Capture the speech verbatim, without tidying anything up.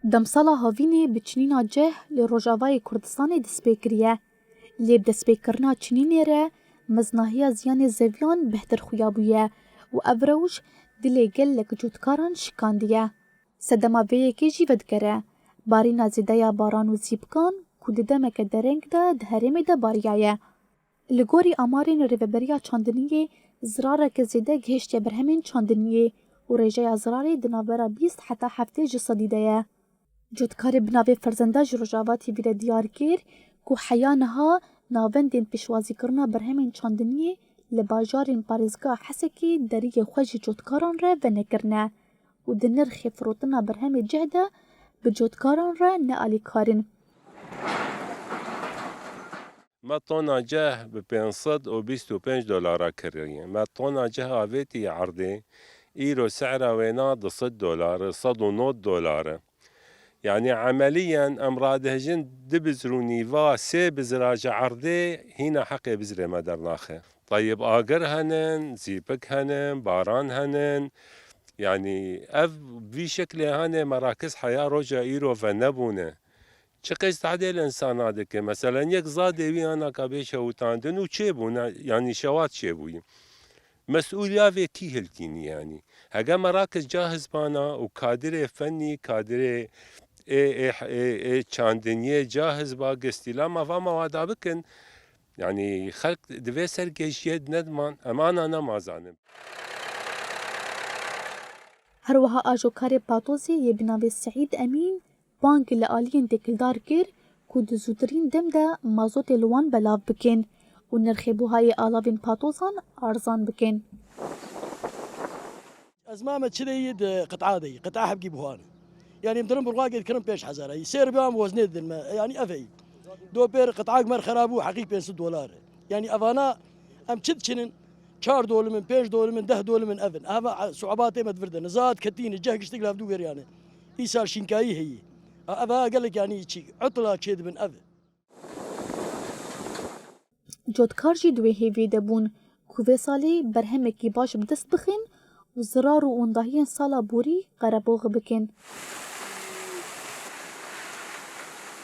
Demsala havînê bi çinîna ceh li Rojavayê Kurdistanê dest pê kiriye. Lê bi destpêkirina çinînê re meznahiya ziyanê zeviyan bêhtir xuya bûye û ev rewş dilê gelek cotkaran şikandiye. Sedema vê yekê jî vedigere. Barîna zêde ya baran û zîpkan ku di demeke dereng de di herêmê de bariyaye. Li gorî amarên Rêveberiya Çandiniyê, zirareke zêde gihiştiye berhemên çandiniyê û rêjeya zirarê di navbera bîst heta heftê ji sedî de ye. Cotkarê bi navê Ferzenda ji Rojava T V de diyar kir ku heya niha navendên pêşwazîkirina berhemên çandiniyê li bajarên parêzgeha Hesekê deriyê xwe ji cotkaran re venekirine û di nirxê firotina berhemê cih de bi cotkaran re ne alîkar in. Me tona ceh bi pênc sed û bîst û pênc dolara kiriye. Me tona ceh avêtî erdê, îro sehra wêna du sed dolar e, sed û nod dolar e. Yanî emeliyen em radihêjin du bizir û nîva, sê bizira ji erdê hîna heqê bizirê me dernaxe. Teyib agir henin, zîpik henin, baran henin. Yanî ev vî şeklê hene merakiz heya roja îro venebûne. Çi qîz tehdê li insana dike? Meselen yek zadê wî ana ka bê şewitandin û çêbû, ne, yanî şewat çêbûyî. Mesûliya vê kî hiltînî yanî? Hege merakiz cahiz bana û kadirê fenî, kadirê ê, ê, ê, ê çandiniyê cahiz ba, gestîla mava mawada bikin. Yanî xelk di vê serkêşiyê de nediman, em ana nemazanin. Her wiha ajokarê Patozê yê bi navê Seîd Emîn bang li aliyên têkildar kir ku di zûtirîn dem de mazotê li wan belav bikin û nirxê buhayê alavên patozan arzan bikin. Ez mame çi de yî di qit'a de yî. Qit'a hebkî buha ne. Yanî em dirin bi ruhakê dikirin pênc hezar e. Sêr bi em weznê didin me. Yanî ev e yî. Do pêr qit'ak mer xera bû heqî pênc sed dolar e. Yanî evana em çi diçinin? Çar dolimin, pênc dolimin, deh dolimin ev in. Eva su'batê me di vir de ne. Zat ketîne, ceh giştik li hevdû weriyane. Îsal şînkayî heyî. A eva gelek yanî çi utla çêdibin ev e. Cotkar jî di wê hêviyê de bûn ku vê salê berhemekî baş bi dest bixin û zirar û wendahiyên sala borî qerebûx bikin.